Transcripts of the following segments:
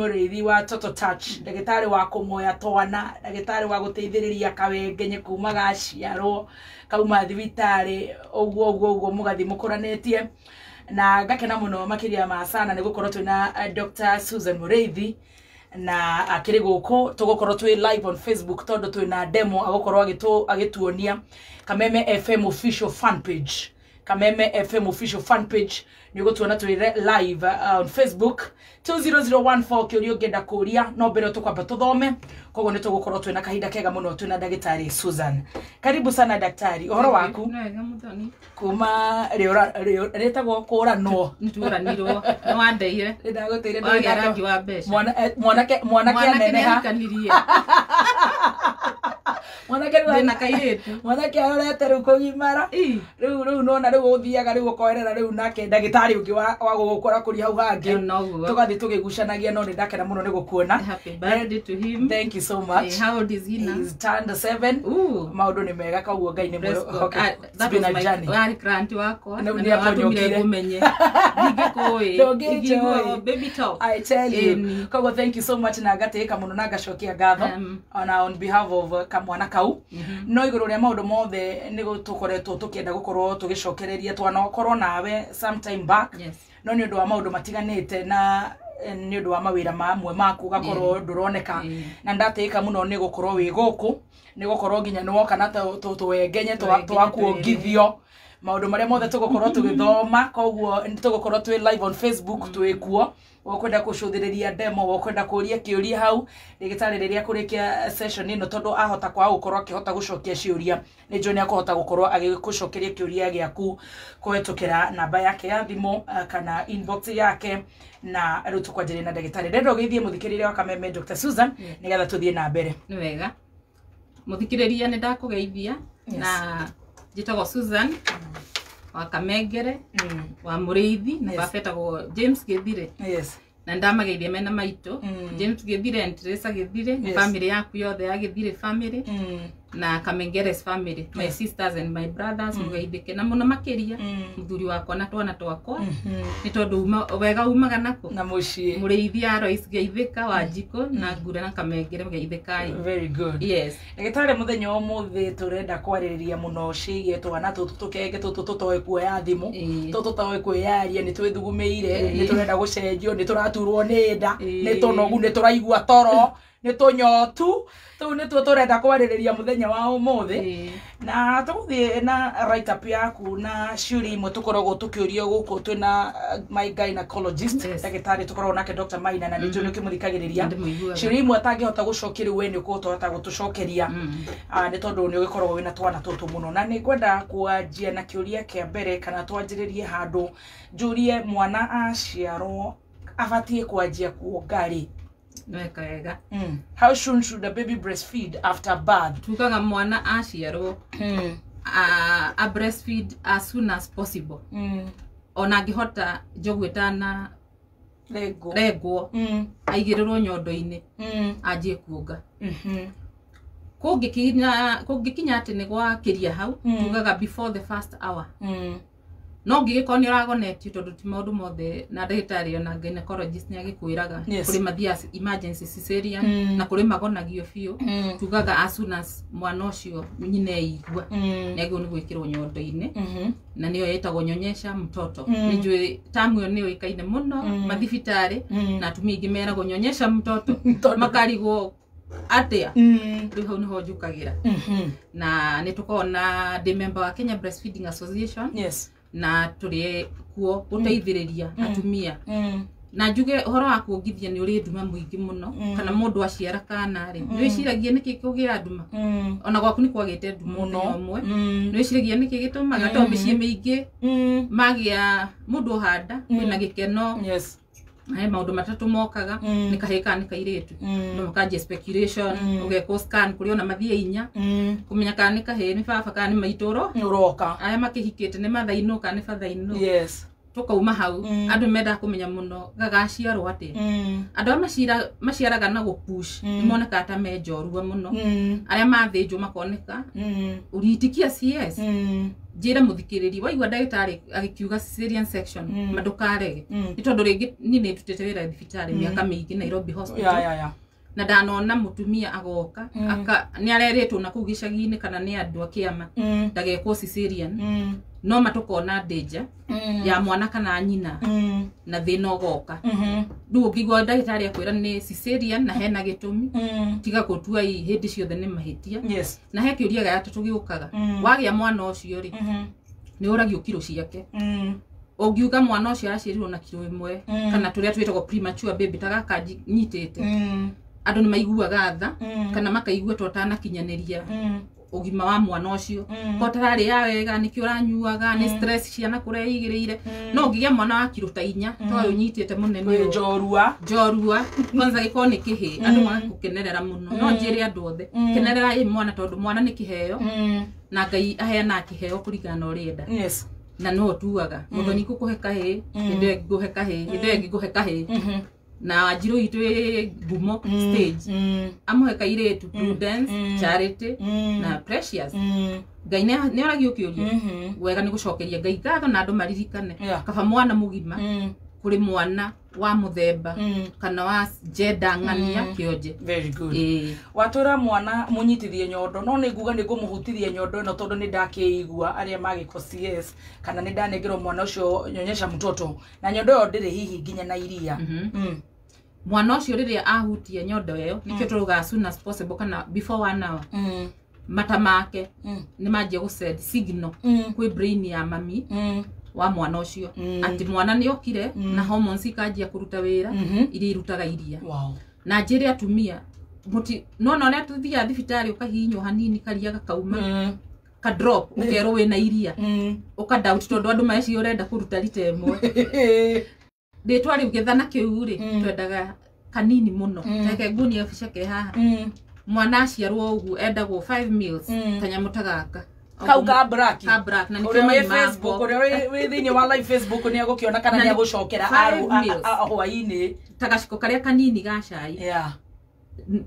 Mũrĩithi wa Toto Touch, ndagĩtarĩ wa kũmoya twana, ndagĩtarĩ wa gũteithĩrĩria kawengenye kuma gaciarwo kauma thibitarĩ, ũguo ũguo ũguo mũgathiĩ mũkũranĩtie. Na ngakena mũno makĩria ma sana nĩ gũkorwo twĩna Dr. Susan Mũrĩithi na akĩrĩ gũkũ. Tũgũkorwo twĩ live on Facebook tondũ twĩna demo agũkorwo agĩtuonia Kameme FM official fan page. Kameme FM official fan page nĩ ũgũtuona twĩ live on Facebook. 20014 kĩũria ũngĩenda kũria, no mbere tũkwamba tũthome. Koguo nĩ tũgũkorwo twĩna kahinda kega mũno twĩna ndagĩtarĩ Susan. Karibu sana, daktari. Ũhoro waku? Wega, Muthoni. Kuma rĩtagwo kũranwo. Nĩtuoranirwo, nĩ wandeire. Ndagũtĩire. Wagĩa rangi wa mbeca. Mwanake mwanake Mwanake nĩ aneneha. ahikanirie. Mwanake rĩu Ndĩna kairĩtu. Mwanake arorete rĩu kũgimara. Ĩ. Rĩu nona rĩu ũthiaga rĩu ũkoerera rĩu nake ndagĩtarĩ ũngĩ wa gũgũkora kũria hau hangĩ. Noguo. Tũgathiĩ tũgĩgucanagia, no nĩ ndakena mũno nĩ gũkuona. Happy birthday to him. Thank you so much. How old is he now? He's turned 7. Ooh. Maũndũ nĩ mega, koguo Ngai nĩ Bless God. mwĩhokeku. Ah, It's that been was a my journey. warĩ client wakwa. Nĩ Na nĩ nĩwe watũmire aponyokire. ngũmenye. Ndingĩkũĩ. Ndũngĩnjũĩ. Ingĩigua baby talk. I tell you. Ĩni. Koguo thank you so much na ngatĩĩka mũno na ngacokia ngatho ona on behalf of kamwana kau. No igũrũ rĩa maũndũ mothe nĩ tũkoretwo tũkĩenda gũkorwo tũgĩcokereria, twanakorwo nawe sometime back, no nĩ ũndũ wa maũndũ matiganĩte na nĩ ũndũ wa mawĩra mamwe maku ũgakorwo ndũroneka. Na ndatĩĩka mũno nĩ gũkorwo wĩ gũkũ, nĩ gũkorwo nginya nĩ woka na tũwengenye Tũwengenye. twakuongithio maũndũ marĩa mothe tũgũkorwo tũgĩthoma. Koguo nĩ tũgũkorwo twĩ live on Facebook, twĩ kuo. Wokwenda gũcũthĩrĩria demo, wokwenda kũria kĩũria hau ndagĩtarĩ rĩrĩa kũrĩkia session ĩno, tondũ ahota kwaga gũkorwo akĩhota gũcokia ciũria, nĩ njũĩ nĩ akũhota gũkorwo agĩgũcokeria kĩũria gĩaku kũhetũkĩra namba yake ya thimũ kana inbox yake. Na rĩu tũkwanjĩrĩria na ndagĩtarĩ. Ndenda ũgeithie mũthikĩrĩria wa Kameme, Dr. Susan, nĩgetha tũthiĩ na mbere. Nĩ wega, mũthikĩrĩria, nĩ ndakũgeithia. Na njĩtagwo Susan wa Kamengere wa Mũrĩithi na baba etagwo James Gĩthire. Na ndamageithia mena maitũ James Gĩthire and Teresa Gĩthire na family yaku yothe ya Gĩthire family na Kamengeres family, my sisters and my brothers, mũgeithĩke na mũno makĩria mũthuri wakwa na twana twakwa, nĩ tondũ wega umaga nako na mũciĩ. Mũrĩithi Alois geithĩka, wa Njikũ na Ngure na Kamengere, geithĩkai. Very good. Yes. Ndagĩtarĩ, mũthenya wa ũmũthĩ tũrenda kwarĩrĩria mũno ciĩgiĩ twana tũtũ tũkenge tũtũ tũtoĩ kuoya thimũ, tũtũ tũtoĩ kwĩyaria, nĩ twĩthugumĩire, nĩ tũrenda gũcenjio, nĩ tũraturwo nĩ nda, nĩ tũnogu, nĩ tũraigua toro, nĩ tũnyotu. Tũu nĩtuo tũrenda kwarĩrĩria mũthenya wa ũmũthĩ. Na tũgũthiĩ na write up yaku na ciũria imwe tũkoragwo tũkĩũrio gũkũ twĩna my gynecologist, ndagĩtarĩ tũkoragwo nake Dr. Maina, na nĩ njũĩ nĩ ũkĩmũthikagĩrĩria. Ndĩmũiguaga. Ciũria imwe atangĩhota gũcokia rĩu we nĩ ũkũhota gũtũcokeria. Nĩ tondũ nĩ ũgĩkoragwo wĩna twana tũtũ mũno. Na nĩ ngwenda kwanjia na kĩũria kĩa mbere, kana twanjĩrĩrie handũ njũrie, mwana aciarwo abatiĩ kwanjia kuonga rĩ? Weka wega. How soon should a baby breastfeed after birth? Tugaga mwana aciarwo a breastfeed as soon as possible, ona angĩhota njogu ĩtana Rengwo. Rengwo, aigĩrĩrwo nyondo-inĩ, anjie kuonga. Kũngĩkinya atĩ nĩ gwakĩria hau, tugaga before the first hour. No ngĩgĩkorwo nĩ ũragonetio, tondũ ti maũndũ mothe na ndagĩtarĩ ona gynecologist nĩ agĩkwĩraga, kũrĩ mathiaga emergency cesarean na kũrĩ magonagio biũ. Tugaga as soon as mwana ũcio nyina eigua, nĩ agĩrĩirwo nĩ gwĩkĩrwo nyondo-inĩ, na nĩyo ĩtagwo nyonyesha mtoto. Nĩ njũĩ tamu ĩyo nĩ yũĩkaine mũno mathibitarĩ, na atumia aingĩ meragwo nyonyesha mtoto, makarigwo atĩa. Rĩu hau nĩho njũkagĩra. Na nĩ tũkoragwo na, ndĩ member wa Kenya Breastfeeding Association, na tũrĩ kuo gũteithĩrĩria atumia. Na njuge ũhoro wa kuongithia nĩ ũrĩ nduma mũingĩ mũno. Kana mũndũ aciara kana rĩ, nĩ wĩciragia nĩkĩ kũgĩa nduma? Ona gwaku nĩ kwagĩte nduma Mũno. mũthenya ũmwe. Nĩ wĩciragia nĩkĩ gĩtũmaga? Tondũ mĩciĩ mĩingĩ magĩa mũndũ ũhanda kwĩna gĩkeno, he maũndũ matatũ mokaga: nĩ kahĩĩ kana nĩ kairĩtu. Andũ makanjia speculation, ũgekwo scan kũrĩ ona mathiĩ inya kũmenya kana nĩ kahĩĩ, nĩ baba kana nĩ maitũ ũro Nĩ ũroka. Arĩa makĩhikĩte nĩ mathainũ kana nĩ bathainũ. Tukauma hau andu mendaga kumenya muno gagaciarwo atia. Andu a maciaraga na gupush nimonekaga ta me njorua muno, aria mathinjwo makoneka uritikia CS. Njire muthikiriri waigua ndagitari agikiuga cesarean section mandukarege, ni tondu ringi ni ndutite wira thibitari miaka mingi Nairobi Hospital. Na ndanona mutumia agoka aka ni areretwo na kuu gicagi-inĩ kana ni andu a kiama ndagekwo cesarean, no matukona danger ya mwana kana nyina na thina ugoka. Riu ũngĩigua ndagĩtarĩ akwĩra nĩ cesarean na hena gĩtũmi, tiga gũtua hĩndĩ ciothe nĩ mahĩtia. Na he kĩũria gĩa gatatũ gĩũkaga, wagĩa mwana ũcio rĩ, nĩ ũragio kiro ciake. Ũngiuga mwana ũcio araciarirwo na kiro ĩmwe kana tũrĩa twĩtagwo premature baby ta gaka nyitĩte, andũ nĩ maiguaga tha kana makaigua ta ũtanakinyanĩria ũgima wa mwana ũcio, ko tararĩa wega, nĩkĩo ũranyuaga, nĩ stress ciana kũrĩa igĩrĩire. No ũngĩgĩa mwana wa kiro ta 4 ta ũyũ ũnyitĩte mũnene ũyũ, njorua kwanza gĩkorwo nĩ kĩhĩ, andũ magakũkenerera mũno. No njĩre andũ othe, kenerera ĩ mwana tondũ mwana nĩ kĩheo, na Ngai aheanaga kĩheo kũringana na ũrĩa enda. Na no ũtuaga mũthoni ngũkũhe kahĩ, hĩndĩ ĩyo ĩngĩ ngũhe kahĩ, hĩndĩ ĩyo ĩngĩ ngũhe kahĩ. Na Wanjirũ itũ ĩ ngumo stage, amũhe kairĩtu Prudence, Charity na Precious. Ngai nĩ oragio kĩũria wega nĩ gũcokeria Ngai ngatho na andũ maririkane kaba mwana mũgima kũrĩ mwana wa mũthemba kana wa gender ng'ania kĩonje. Very good. Watwĩra mwana mũnyitithie nyondo, no nĩ nguga nĩ ngũmũhutithia nyondo ĩno tondũ nĩ ndakĩigua arĩa magĩkwo CS kana nĩ ndanengerwo mwana ũcio nyonyesha mtoto, na nyondo ĩyo ndĩrĩ hihi nginya na iria. Mwana ũcio rĩrĩa ahutia nyondo ĩyo, nĩkĩo tũrauga as soon as possible kana before 1 hour, mata make nĩ manjia gũ send signal kwĩ brain ya mami wa mwana ũcio atĩ mwana nĩ okire na hormones ikanjia kũruta wĩra iria irutaga iria. Na njĩre atumia no na ũrĩa tũthiaga thibitarĩ ũkahihinywo hanini karia gakauma ka drop ũkerwo wĩna iria, ũka doubt tondũ andũ meciria ũrenda kũruta rita ĩmwe. Rĩtwa rĩu gĩthana kĩu rĩ, twendaga kanini mũno, reke nguonie gabica ke haha. Mwana aciarwo ũguo endagwo 5 meals kanyamũ ta gaka kau ka black, ka black, na nĩkĩo mai Facebook ũrĩa wĩ thĩinĩ wa live Facebook nĩ egũkĩona kana nĩ egũcokera hwaĩ-inĩ, ta gaciko karĩa kanini ga cai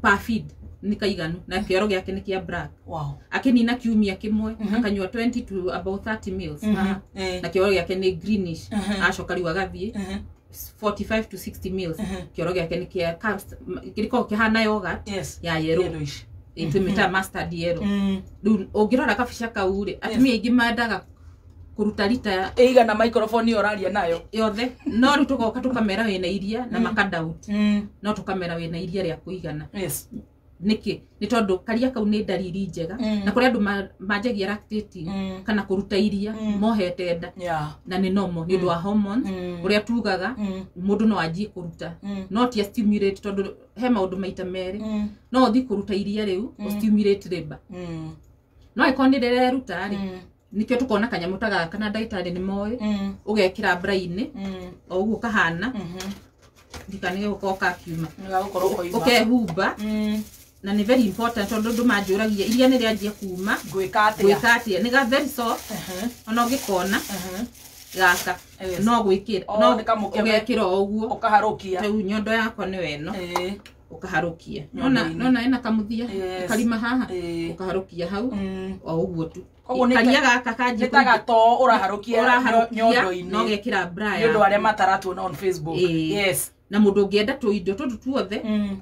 per feed nĩ kaiganu, na kĩoro gĩake nĩ kĩa black. Akĩnina kiumia kĩmwe akanyua 20 to about 30 meals, na kĩoro gĩake nĩ greenish. Acoka rĩu agathiĩ 45 to 60 meals, kĩoro gĩake nĩ kĩa kĩrĩkoragwo kĩhana yogurt ya yellow, ĩtũmĩta mustard yellow. Rĩu ũngĩrora kabica kau rĩ, atumia aingĩ mendaga kũruta rita ĩigana microphone ĩyo ũraria nayo yothe, no rĩu tũgoka tũkamera wĩna iria na maka doubt, no tũkamera wĩna iria rĩa kũigana. Nĩkĩ? Nĩ tondũ karia kau nĩ ndariri njega, na kũrĩ andũ manjagia lactating kana kũruta iria mohete nda, na nĩ normal nĩ ũndũ wa hormones. Ũrĩa tugaga mũndũ no anjie kũruta, no ti stimulate tondũ he maũndũ maita merĩ, no ũthiĩ kũruta iria rĩu ũstimulate labor, no ĩkorwo nĩ rĩreruta rĩ, nĩkĩo tũkona kanyamũ ta gaka na ndagĩtarĩ nĩ moĩ, ũgekĩra bra-inĩ o ũguo kahana, ndikanige gũkorwo kakiuma, ũkehumba. Na nĩ very important tondũ andũ manjũragia iria nĩ rĩanjia kuma ngwĩka atĩa, nĩ ga very soft, ona ũngĩkona gaka no gwĩkĩra, no ũgekĩra o ũguo ũkaharũkia. Rĩu nyondo yakwa nĩyo ĩno, ũkaharũkia, nona ĩna kamũthia karima haha, ũkaharũkia hau o ũguo tu. Karia gaka kanjia nĩ ta gatoo ũraharũkia nyondo-inĩ, no ũgekĩra bra nĩ ũndũ arĩa mataratuona on Facebook. Yes. Na mũndũ ũngĩenda tũindo tũtũ tuothe,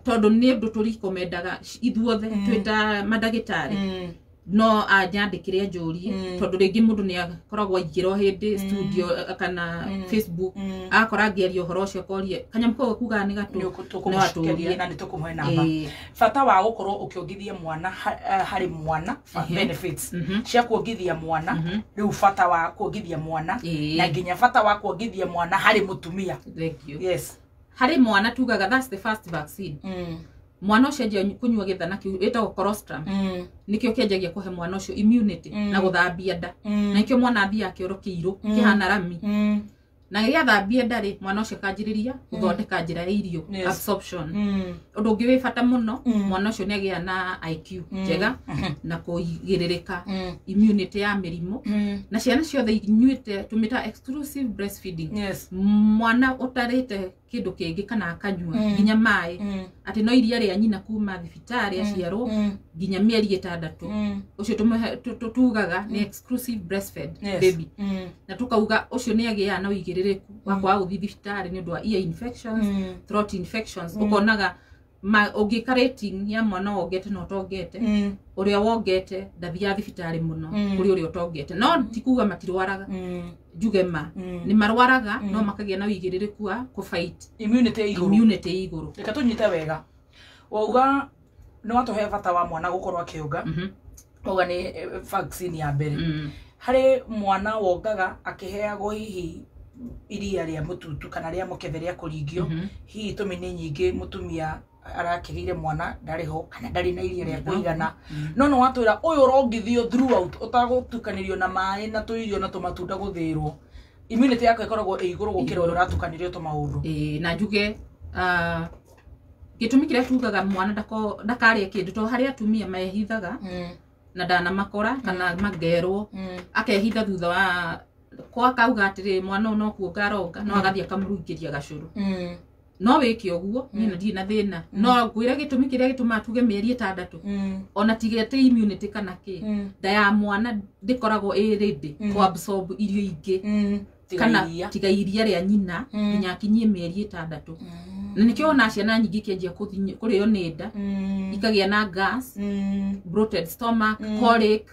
tondũ nĩ ũndũ tũrikomendaga ithuothe twĩ ta mandagĩtarĩ, no anyandĩkĩre anjũrie, tondũ rĩngĩ mũndũ nĩ akoragwo aingĩra o hĩndĩ studio kana Facebook, agakora ngĩaria ũhoro ũcio akoria kanyamũ kau kugaga nĩ gatũ, no atũrie na nĩ tũkũmũhe namba. Bata wa gũkorwo ũkĩongithia mwana harĩ mwana, benefits cia kuongithia mwana, rĩu bata wa kuongithia mwana na nginya bata wa kuongithia mwana harĩ mũtumia. Thank you. Yes. Harĩ mwana tugaga that's the first vaccine. Mwana ũcio anjia kũnyua gĩthana kĩu ĩtagwo colostrum, nĩkĩo kĩanjagia kũhe mwana ũcio immunity na gũthambia nda, na nĩkĩo mwana athiaga kĩoro kĩirũ kĩhana rami. Na rĩrĩa thambia nda rĩ, mwana ũcio akanjĩrĩria gũthondeka njĩra ya irio, absorption. Ũndũ ũngĩ wĩ bata mũno, mwana ũcio nĩ agĩa na IQ njega na kũigĩrĩrĩka, immunity ya mĩrimũ. Na ciana ciothe inyuĩte tũmĩta exclusive breastfeeding, mwana ũtarĩte kĩndũ kĩngĩ kana akanyua nginya maĩ, atĩ no iria rĩa nyina kuma thibitarĩ aciarwo nginya mĩeri 6, ũcio tugaga nĩ exclusive breastfed baby. Na tukauga ũcio nĩ agĩaga na ũigĩrĩrĩku wa kwaga gũthiĩ thibitarĩ nĩ ũndũ wa ear infections, throat infections. Ũkonaga ũngĩka rating ya mwana wongete na ũtongete, ũrĩa wongete ndathiaga thibitarĩ mũno kũrĩ ũrĩa ũtongete. No ti kuga matirwaraga, njuge ma nĩ marwaraga, no makagĩa na ũigĩrĩrĩku wa kũ-fight. Immunity igũrũ. Immunity igũrũ. Reke tũnyite wega. Wauga nĩ watũhe bata wa mwana gũkorwo akĩonga. Wauga nĩ vaccine ya mbere harĩ mwana wongaga akĩheagwo hihi iria rĩa mũtutu kana rĩa mũkebe rĩa kũringio. Hihi itũmi nĩ nyingĩ, mũtumia arakĩgĩire mwana ndarĩ ho kana ndarĩ na iria rĩa kũigana. No nĩ watwĩra ũyũ ũrongithio throughout ũtagũtukanĩrio na maĩ na tũirio na tũmatunda gũthĩrwo, immunity yako ĩkoragwo ĩ igũrũ gũkĩra ũrĩa ũratukanĩrio tũmaũndũ. Ĩĩ, na njuge gĩtũmi kĩrĩa tugaga mwana ndakarĩe kĩndũ, to harĩ atumia mehithaga na ndanamakora kana magerwo, akehitha thutha wa kwa akauga atĩrĩ, mwana ũyũ no kuonga aronga, no agathiĩ akamũrungĩria gacũrũ. No wĩke ũguo, niĩ na ndirĩ na thĩna. No ngwĩre gĩtũmi kĩrĩa gĩtũmaga tuge mĩeri 6, ona tiga atĩ immunity kana kĩ, nda ya mwana ndĩkoragwo ĩ ready kũ absorb irio ingĩ Tiga kana iria. Tiga iria rĩa nyina nginya akinyie mĩeri 6. Na nĩkĩo ona ciana nyingĩ ikĩanjia kũrĩo nĩ nda, ikagĩa na gas, bloated stomach, colic.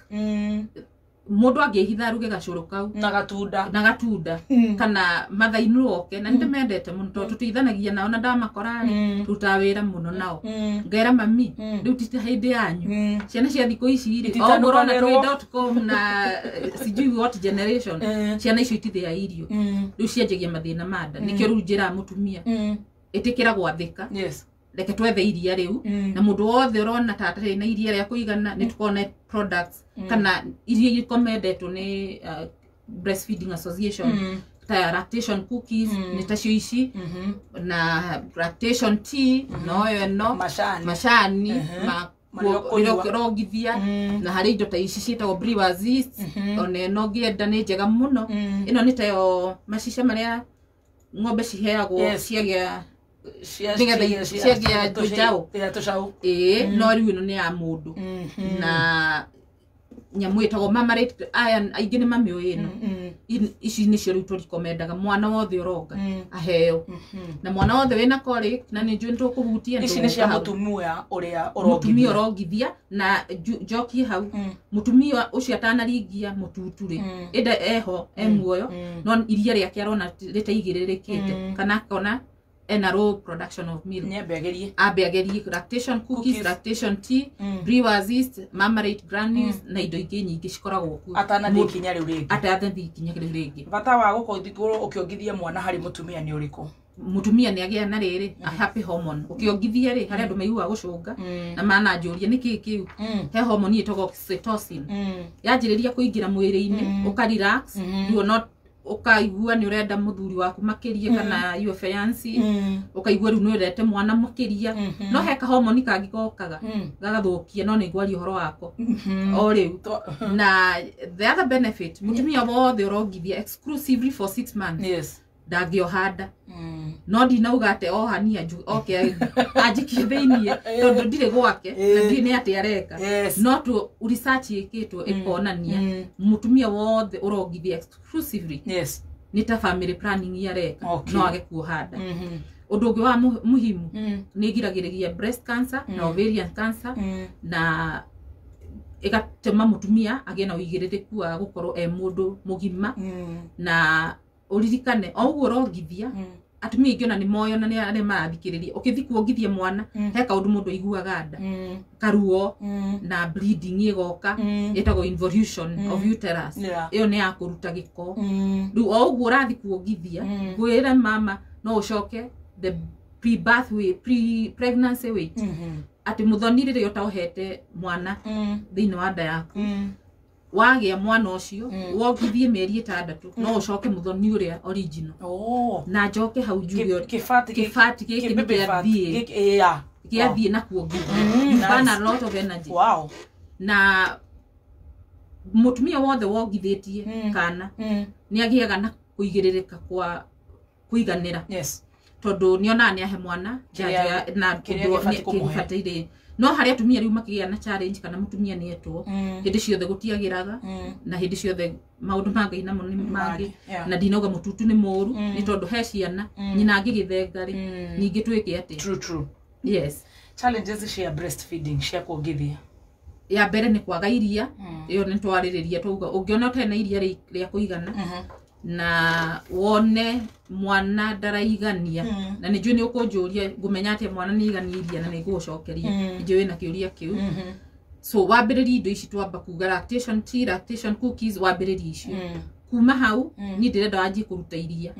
Mũndũ angĩhitha aruge gacũrũ kau na gatunda na gatunda kana mathainũ oke, na nĩndĩmendete mũno tondũ tũteithanagia nao, na ndamakora rĩ, rutaga wĩra mũno nao. Ngera mami, rĩu ti ta hĩndĩ yanyu. Ciana cia thikũ ici rĩ, Ititanukanĩrwo. o ũrona twĩ .com na sijui what generation, ciana icio itithĩa irio. Rĩu cianjagia mathĩna ma nda. Nĩkĩo rĩu njĩraga mũtumia, ĩtĩkĩra gwathĩka, reke twethe iria rĩu. Na mũndũ wothe ũrona ta atarĩ na iria rĩa kũigana, nĩ tũkorwo na products kana iria irekomendetwo nĩ Breastfeeding Association, ta lactation cookies, nĩ tacio ici, na lactation tea noyo ĩno, macani, macani ma Marĩa ũkũnyua. rongithia. Na harĩ indo ta ici ciĩtagwo Brewers Yeast. Ona ĩno ũngĩenda nĩ njega mũno. Ĩno nĩ tayo macica marĩa ng'ombe ciheagwo ciagĩa nĩgetha ciagĩa tũcaũ. Tũcaũ. Ĩĩ, no rĩu ĩno nĩ ya mũndũ. Na nyamũ ĩtagwo Mamarate iron, aingĩ nĩ mamĩũĩ ĩno. Ici nĩcio rĩu tũrikomendaga mwana wothe ũronga aheo, na mwana wothe wĩna colic, na nĩ njũĩ nĩtũkũhutia. Ici nĩ cia Nĩtũgũka hau. Mũtumia ũrĩa Mũtumia ũrongithia. Ũrongithia. Na njokie hau, mũtumia ũcio atanaringia mũtutu rĩ, ĩnda eho e muoyo, no iria rĩake arona rĩtaigĩrĩrĩkĩte kana akona ena low production of milk, Nyambe agerie. Ambe agerie lactation cookies, Cookies. lactation tea, Brewers Yeast, Mamarate granules na indo ingĩ nyingĩ cikoragwo kuo. Atanathiĩ ikinya rĩu rĩngĩ. Atanathiĩ ikinya rĩu rĩngĩ. Bata wa gũkorwo ũkĩongithia mwana harĩ mũtumia nĩ ũrĩkũ? Mũtumia nĩ agĩa na rĩrĩ a happy hormone. Ũkĩongithia rĩ, harĩ andũ maiguaga gũcũnga na mananjũria nĩkĩ kĩu. He hormone ĩtagwo oxytocin, yanjĩrĩria kũingĩra mwĩrĩ-inĩ, ũka relax. Rĩu ona ũkaigua nĩ ũrenda mũthuri waku makĩria kana your fiancé, ũkaigua rĩu nĩ wendete mwana makĩria. No he kahomoni kangĩ gokaga gagathũkia, no nĩ ngwaria ũhoro wako o rĩu. Na the other benefit, mũtumia wothe ũrongithia exclusively for 6 months ndangĩoha nda. No ndinauga atĩ ohania oke anjikie thĩiniĩ, tondũ ndirĩ gwake na ndirĩ nĩ atĩ areka. No tu research ĩkĩtwo ĩkonania mũtumia wothe ũrongithia exclusively nĩ ta family planning areka, no age kuoha nda. Ũndũ ũngĩ wa muhimu, nĩ ĩgiragĩrĩria breast cancer na ovarian cancer, na ĩgatũma mũtumia agĩe na ũigĩrĩrĩku wa gũkorwo e mũndũ mũgima. Na ũririkane, o ũguo ũrongithia, atumia aingĩ ona nĩ moĩ, ona nĩ arĩa marathikĩrĩria, ũkĩthi kuongithia mwana, he kaũndũ mũndũ aiguaga nda, karuo na bleeding ĩgoka, ĩtagwo involution of uterus. Ĩyo nĩ ya kũruta gĩko. Rĩu o ũguo ũrathi kuongithia, ngwĩre mama, no ũcoke the pre-birth weight, pre-pregnancy weight, atĩ mũthoni rĩrĩa ũtaohete mwana thĩinĩ wa nda yaku. Wagĩa mwana ũcio wongithie mĩeri 6 no ũcoke mũthoni ũrĩa original. Na njoke hau njuge Kĩbati kĩbati gĩkĩ nĩ kĩathiĩ kĩathiĩ na kuongithia. You burn a lot of energy. Wow. Na mũtumia wothe wongithĩtie kana nĩ agĩaga na kũigĩrĩrĩka kwa kũiganĩra. Yes. Tondũ nĩonaga nĩ ahe mwana njanjo na kĩbataire. No harĩa atumia rĩu makĩgĩa na challenge kana mũtumia nĩ etwo hĩndĩ ciothe gũtiagĩraga na hĩndĩ ciothe maũndũ ma Ngai namo nĩ mangĩ na ndinauga mũtutu nĩ mũũru nĩ tondũ he ciana nyina angĩgĩthenga rĩ ningĩ twĩke atĩa. True, true. Yes. Challenges cia breastfeeding cia kuongithia. Ya mbere nĩ kwaga iria, ĩyo nĩ twarĩrĩria twauga ũngĩona ũtarĩ na iria rĩa kũigana na wone mwana ndaraigania na nĩ njũĩ nĩ ũkũnjũria ngũmenya atĩa mwana nĩ aigania iria na nĩ ngũgũcokeria nĩ njũĩ wĩna kĩũria kĩu. So wambĩrĩrie indo ici twamba kuga lactation tea, lactation cookies, wambĩrĩrie icio. Kuma hau niĩ ndĩrenda wanjie kũruta iria.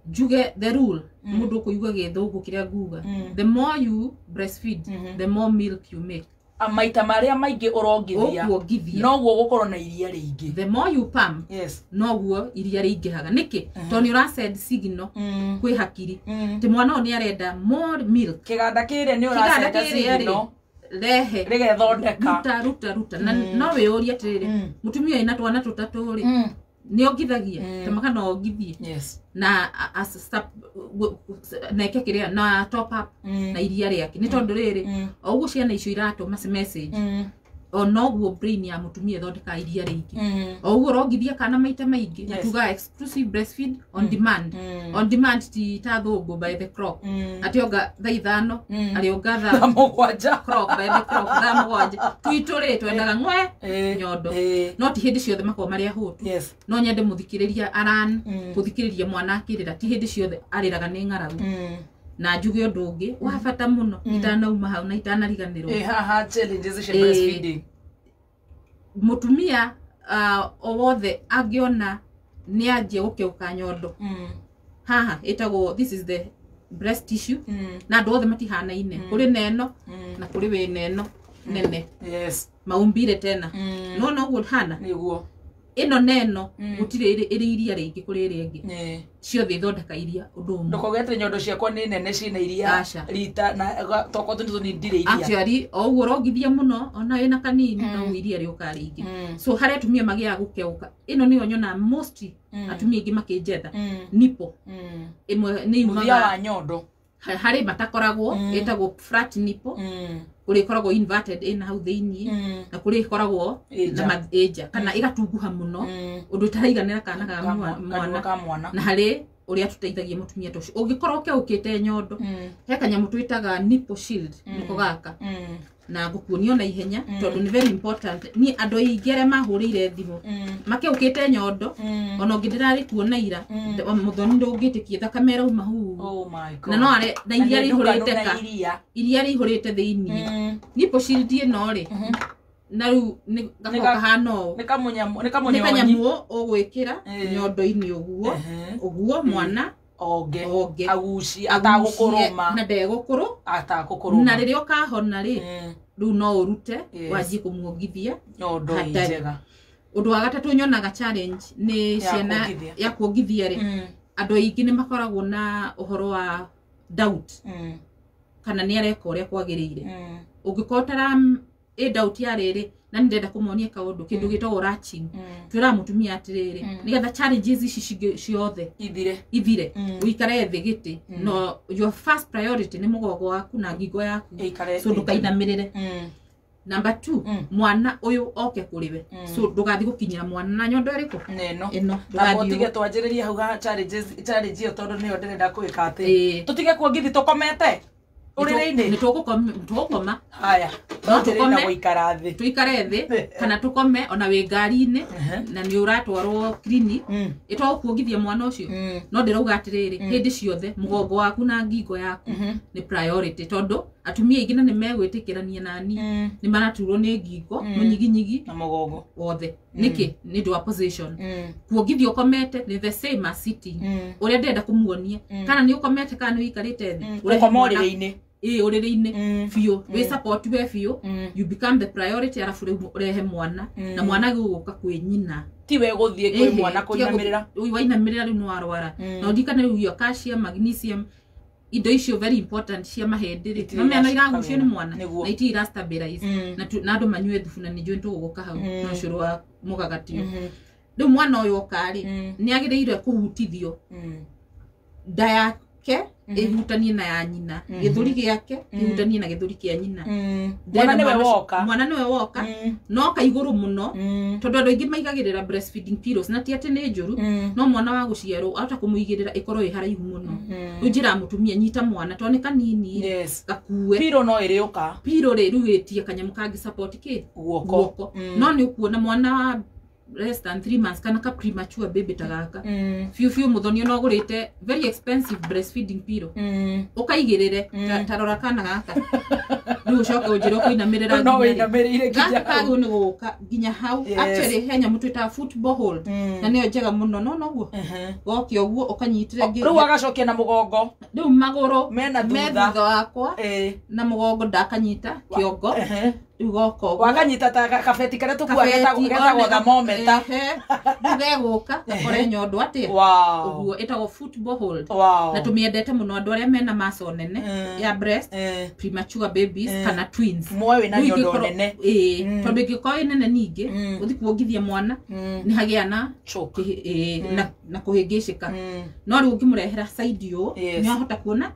Njuge the rule mũndũ ũkũigua gĩthũngũ kĩrĩa nguga, the more you breastfeed the more milk you make. Maita marĩa maingĩ ũrongithia noguo gũkorwo na iria rĩingĩ. The more you pump, yes, noguo iria rĩingĩhaga. Nĩkĩ? Tondũ nĩ ũra send signal kwĩ hakiri atĩ mwana ũyũ nĩ arenda more milk. Kĩganda kĩrĩa nĩ ũracenda signal rehe rĩgethondeka ruta ruta ruta. Na no wĩyũrie atĩrĩrĩ, mũtumia wĩna twana tũtatũ rĩ nĩ ongithagia ta kana ongithie na neke kĩrĩa na top up na iria rĩake nĩ tondũ rĩrĩ o ũguo ciana icio iratũma message o noguo brain ya mũtumia ĩthondekaga iria rĩingĩ. O ũguo ũrongithia kana maita maingĩ na tugaga exclusive breastfeed on demand. On demand ti ta thũngũ by the clock atĩ onga thaa 5 arĩ onga thaa 7 clock by the clock thaa 7 tuitũ rĩ twendaga ng'we nyondo no ti hĩndĩ ciothe makoragwo marĩ ahũtu. No nyende mũthikĩrĩria aran gũthikĩrĩria mwana akĩrĩra ti hĩndĩ ciothe arĩraga nĩ ng'aragu. Na njuge ũndũ ũngĩ wa bata mũno itanauma hau na itanariganĩrwo. Haha challenges cia breastfeeding. Mũtumia o wothe angĩona nĩ anjia gũkeũka nyondo haha ĩtagwo this is the breast tissue na andũ othe matihanaine, kũrĩ neno na kũrĩ wĩ neno nene. Yes. Maumbire tena no noguo hana nĩguo ĩno neno gũtirĩ ĩrĩ iria rĩingĩ kũrĩ ĩrĩa ĩngĩ ciothe ithondeka iria ũndũ ũmwe. Ndũkauge atĩ nyondo ciakwa nĩ nene ciĩna iria rita na tokorwo tũnini tũnini ndirĩ iria. Actually o ũguo ũrongithia mũno ona wĩna kanini no iria rĩũkaga rĩingĩ. So harĩa atumia magĩaga gũkeũka ĩno nĩyo nyonaga most atumia aingĩ makĩnjetha nipple ĩmwe nĩ yumaga mũthia wa nyondo harĩ matakoragwo ĩtagwo flat nipple kũrĩ ĩkoragwo inverted ĩna hau thĩiniĩ na kũrĩ ĩkoragwo na ĩnja kana ĩgatunguha mũno ũndũ ĩtaraiganĩra kana ka mwana. Na harĩ ũrĩa tũteithagia mũtumia ta ũcio ũngĩkorwo ũkeũkĩte nyondo he kanyamũ twĩtaga nipple shield nĩko gaka na ngũkuonio na ihenya tondũ nĩ very important. Niĩ andũ aingĩ arĩa mahũrĩire thimũ makeũkĩte nyondo ona ũngĩ ndĩrarĩ kuona ira mũthoni ndũngĩtĩkia thakame ĩrauma huu na no are na iria rĩihũrĩte ka iria rĩihũrĩte thĩiniĩ. Nipple shield ĩno rĩ na rĩu nĩ gakoragwo kahana ũũ nĩ kanyamũ ũgwĩkĩra nyondo-inĩ ũguo ũguo mwana onge agucie atagũkũrũma na ndegũkũrũ na rĩrĩa ũkahona rĩ rĩu no ũrute wanjie kũmuongithia nyondo njega. Ũndũ wa gatatũ nyonaga challenge nĩ ciana ya kuongithia rĩ andũ aingĩ nĩ makoragwo na ũhoro wa doubt kana nĩ areka ũrĩa kwagĩrĩire. Ũngĩkorwo ũtara ĩ doubt ya rĩrĩ na nĩ ndĩrenda kũmonia kaũndũ kĩndũ gĩtagwo latching twĩraga mũtumia atĩrĩrĩ nĩgetha challenges ici ciothe ithire ũikare thĩ gĩtĩ no your first priority nĩ mũgongo waku na ngingo yaku so ndũkainamĩrĩre. Number 2 mwana ũyũ oke kũrĩ we so ndũgathiĩ gũkinyĩra mwana na nyondo ĩrĩkũ neno ĩno ndũgathiĩ twanjĩrĩrie hau challenges ĩyo tondũ nĩyo ndĩrenda kwĩka atĩ tũtige kuongithi tũkomete ũrĩrĩ-inĩ nĩ tũgũkoma haya no tũkome gũikara thĩ tũikare thĩ kana tũkome ona wĩ ngari-inĩ na nĩ ũratwarwo clinic ĩtwagũkuongithia mwana ũcio. No ndĩrauga atĩrĩrĩ hĩndĩ ciothe mũgongo waku na ngingo yaku nĩ priority tondũ atumia aingĩ na nĩ megwĩtĩkĩrania nani nĩ maraturwo nĩ ngingo mũnyiginyigi na mũgongo wothe. Nĩkĩ? Nĩ ũndũ wa position. Kuongithia ũkomete nĩ the same as sitting ũrĩa ndĩrenda kũmuonia kana nĩ ũkomete kana nĩ ũikarĩte thĩ ũkoma ũrĩrĩ-inĩ Ĩ ũrĩrĩ-inĩ biũ, wĩ support we biũ, you become the priority, arabu rĩu ũrehe mwana na mwana gũgũka kwĩ nyina. Tiwe gũthiĩ kwĩ mwana kũinamĩrĩra. Wainamĩrĩra rĩu nĩ warwara. Na ũririkane rĩu iyo calcium, magnesium, indo icio very important cia mahĩndĩ rĩ, no mĩano iragucio nĩ mwana na itirĩ ira stabilize. Na andũ manyue thubu, na nĩ njũĩ tũgũka hau na ũcũrũ wa mũgagatio. Rĩu mwana ũyũ oka rĩ, nĩ agĩrĩire kũhutithio nda yake ĩhutanie na ya nyina, gĩthũri gĩake kĩhutanie na gĩthũri kĩa nyina. Mwana nĩwe woka. Mwana nĩwe woka, no ka igũrũ mũno, tondũ andũ aingĩ maigagĩrĩra breastfeeding pillows, na ti atĩ nĩ njũru, no mwana wa gũciarwo ahota kũmũigĩrĩra ĩkorwo ĩ haraihu mũno. Rĩu njĩraga mũtumia, nyita mwana tondũ nĩ kanini, gakue. Pillow no ĩrĩũka. Pillow rĩ, rĩu ĩtie kanyamũ kangĩ support kĩ? Guoko. Guoko. No nĩ ũkuona mwana wa less than 3 months kana ka premature baby ta gaka, biũ biũ, mũthoni, ona ũgũrĩte very expensive breastfeeding pillow, ũkaigĩrĩre, ta rora kana gaka, rĩu ũcoke ũnjĩre ũkũinamĩrĩra No nginya rĩ? wĩinamĩrĩire Gaka nginya hau. kagĩrĩirwo nĩ gũka nginya hau. Actually he nyamũ twĩtaga football hold, na nĩyo njega mũno, no noguo goke ũguo ũkanyitĩre Rĩu agacokia na mũgongo. Rĩu magũrũ Mena me thutha. thutha wakwa na mũgongo ndakanyita kĩongo. Rĩu goka ũguo. Wakanyita ta kabeti karĩa tũkuaga Kabeti, getagwo one thermometer. Ehe. Rĩu gegũka gakore nyondo atĩa? Ũguo ĩtagwo football hold. Na tũmĩendete mũno andũ arĩa mena maso nene ya breast, premature babies kana twins. Muoe wĩna Rĩu nyondo ingĩkorwo nene. Ĩĩ, tondũ ĩngĩkorwo ĩ nene ningĩ, ũthi kuongithia mwana nĩ hagĩa na Choke. ĩĩ, na kũhĩngĩcĩka. No rĩu ũngĩmũrehera side ũũ, nĩ ahota kuona,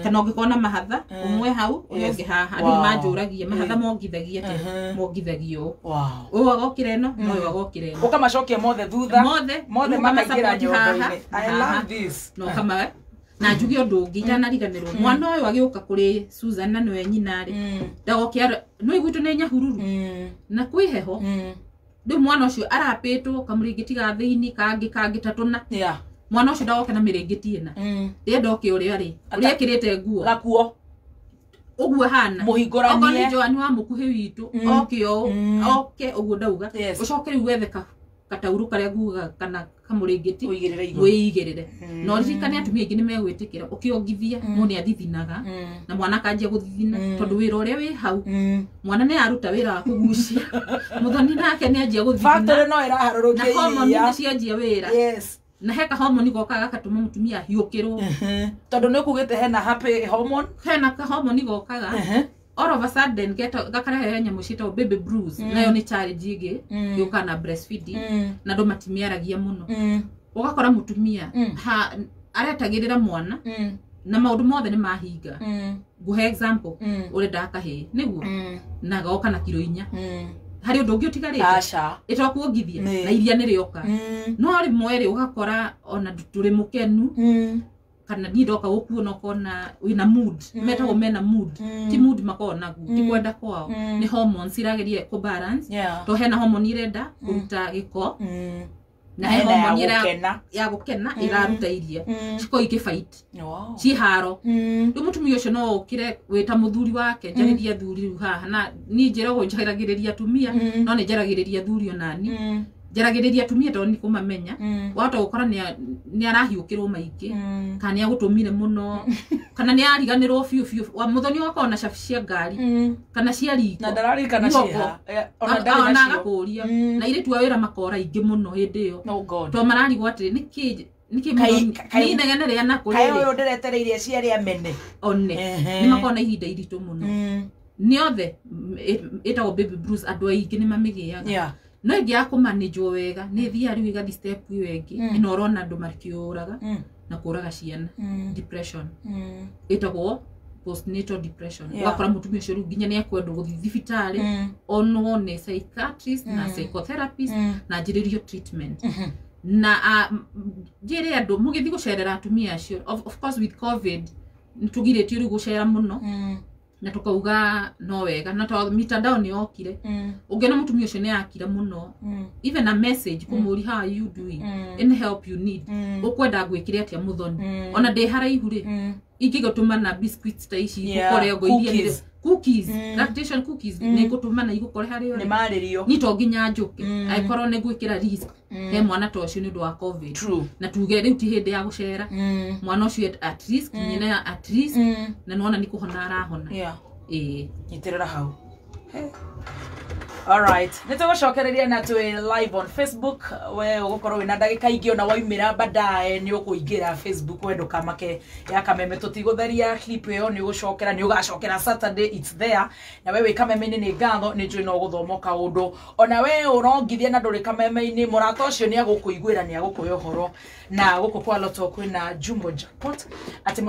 kana ũngĩkorwo na mahatha, ũmwe hau, ũrĩa ũngĩ haha. Andũ nĩ manjũragia mahatha mongithagia atĩa? Mongithagia ũũ, ũyũ agokĩra ĩno na ũyũ agokĩra ĩno. Ũkamacokia mothe thutha. Mothe. Mothe Rĩu makaingĩra ũkamasupport haha, nyondo-inĩ. I na haha. love this. Na ũkama na njuge ũndũ ũngĩ itanariganĩrwo, mwana ũyũ agĩũka kũrĩ Susan na nĩwe nyina rĩ, ndagoke no gwitũ nĩ Nyahururu na kwĩ heho. Rĩu mwana ũcio arapĩtwo kamũrĩngĩti ga thĩinĩ kangĩ kangĩ ta tũna. Mwana ũcio ndagoke na mĩrĩngĩti ĩna. Ndĩrenda oke ũrĩa rĩ, ũrĩa ekĩrĩte nguo, Gakuo. Ũguo hana. Mũhingũranie. Okorwo nĩ Joani wa mũkuhĩ witũ, oke ũũ, oke ũguo ndauga. Ũcoke rĩu wethe kataurũ karĩa ngugaga kana kamũrĩngĩti, Ũigĩrĩre igũrũ. Wĩigĩrĩre. Na ũririkane atumia aingĩ nĩ megwĩtĩkĩra ũkĩongithia, mũndũ nĩ athithinaga na mwana akanjia gũthithina, tondũ wĩra ũrĩa wĩ hau, mwana nĩ aruta wĩra wa kũgucia, mũthoni nake nĩ anjia gũthithina. Factory no Na ĩraharũrũkia homoni iria. nĩ cianjia wĩra. Na he kahomoni gokaga gatũma mũtumia ahiũkĩrwo. Tondũ nĩ ũkugĩte hena happy hormone. Hena kahomoni gokaga all of a sudden gakarehe nyamũ ciĩtagwo baby blues. Nayo nĩ challenge ĩngĩ yũkaga na breastfeeding, na andũ matimiaragia mũno. Ũgakora mũtumia ha aretagĩrĩra mwana na maũndũ mothe nĩ mahinga. Ngũhe example, ũrenda kahĩĩ nĩguo na goka na kiro 4, harĩ ũndũ ũngĩ ũtigarĩte? Aca. Ĩtokuongithia. Nĩ. Na iria nĩ rĩoka, no rĩmwe rĩ, ũgakora ona ndũrĩ mũkenu, kana niĩ ndoka gũkuona ũkona wĩna mood. Metagwo mena mood. Ti mood makoragwo naguo, ti kwenda kwao, nĩ hormones irageria kũ balance. To hena hormone irenda kũruta gĩko, na he Hena ya hormone gũkena. Ya gũkena ĩraruta iria, cikorwo ikĩfight, ciĩ haro. Rĩu mũtumia ũcio no ũkĩre wĩ ta mũthuri wake. Njarĩria athuri rĩu haha, na niĩ njĩragwo njaragĩrĩria atumia, no nĩ njaragĩrĩria athuri onani. Njaragĩrĩria atumia tondũ nĩ kũmamenya. Wahota gũkora nĩ arahiũkĩrwo maingĩ, kana nĩ agũtũmire mũno, kana nĩ ariganĩrwo biũ biũ. Wa mũthoni ũgakorwo na cabi cia ngari kana cia riko Na ndararikana Guoko. ciĩha. Ona ndarĩ Ona nacio. agakũria. Na airĩtu a wĩra makora aingĩ mũno hĩndĩ ĩyo, Oh God. tondũ mararigwo atĩrĩ, nĩkĩ nĩkĩ Kai nĩ inegene rĩa nakũ Kaĩ rĩrĩ ũyũ ndĩretereire ciarĩ amene. One nĩ makoragwo na ihinda iritũ mũno. Nĩ othe ĩtagwo baby blues, andũ aingĩ nĩ mamĩgĩaga. No ĩngĩ ya kũmanĩjwo wega nĩ ĩthiaga rĩu ĩgathi step ĩyo ĩngĩ, ĩno ũrona andũ makĩũraga na kũraga ciana, depression, ĩtagwo postnatal depression. Ũgakora mũtumia ũcio rĩu nginya nĩ ekwendwo gũthiĩ thibitarĩ, onwo nĩ psychiatrist na psychotherapist na anjĩrĩrio treatment. Na njĩre andũ mũgĩthiĩ gũcerera atumia acio, of course with COVID nĩ tũgirĩtio rĩu gũcera mũno, na tũkauga no wega, na to mitandao nĩ yokire, ũngĩona mũtumia ũcio nĩ akira mũno, even a message kũmũria, "How are you doing? Any help you need? Ũkwenda ngwĩkĩre atĩa mũthoni?" Ona ndĩ haraihu rĩ, ingĩgũtũma na biscuits ta ici, ũkore ngo iria Cookies. Cookies, lactation cookies nĩ ngũtũma na igũkore harĩa Nĩ ũrĩ. marĩrio. Ni to nginya njũke angĩkorwo nĩ ngwĩkĩra risk he mwana ta ũcio nĩ ũndũ wa COVID. Na tuge rĩu ti hĩndĩ ya gũcera, mwana ũcio at risk, nyina at risk, na nĩwona nĩ kũhona arahona. Ĩĩ. Nyitĩrĩra hau. Alright, nĩ tũgũcokereria na twĩ live on Facebook. We ũgũkorwo wĩna ndagĩka ingĩ, ona waumĩra baadaye nĩ ũkũingĩra Facebook. We ndũkamake ya Kameme, tũtigũtheria clip ĩyo, nĩ ũgũcokera, nĩ ũgacokera Saturday, it's there. Na we wĩ Kameme-inĩ, nĩ ngatho, nĩ njũĩ no ũgũthoma kaũndũ. Ona we ũrongithia na ndũrĩ Kameme-inĩ, mũrata ũcio nĩ agũkũiguĩra, nĩ agũkũhe ũhoro. Na gũkũ kwa Loto kwĩna Jumbo Jackpot atĩ mũthenya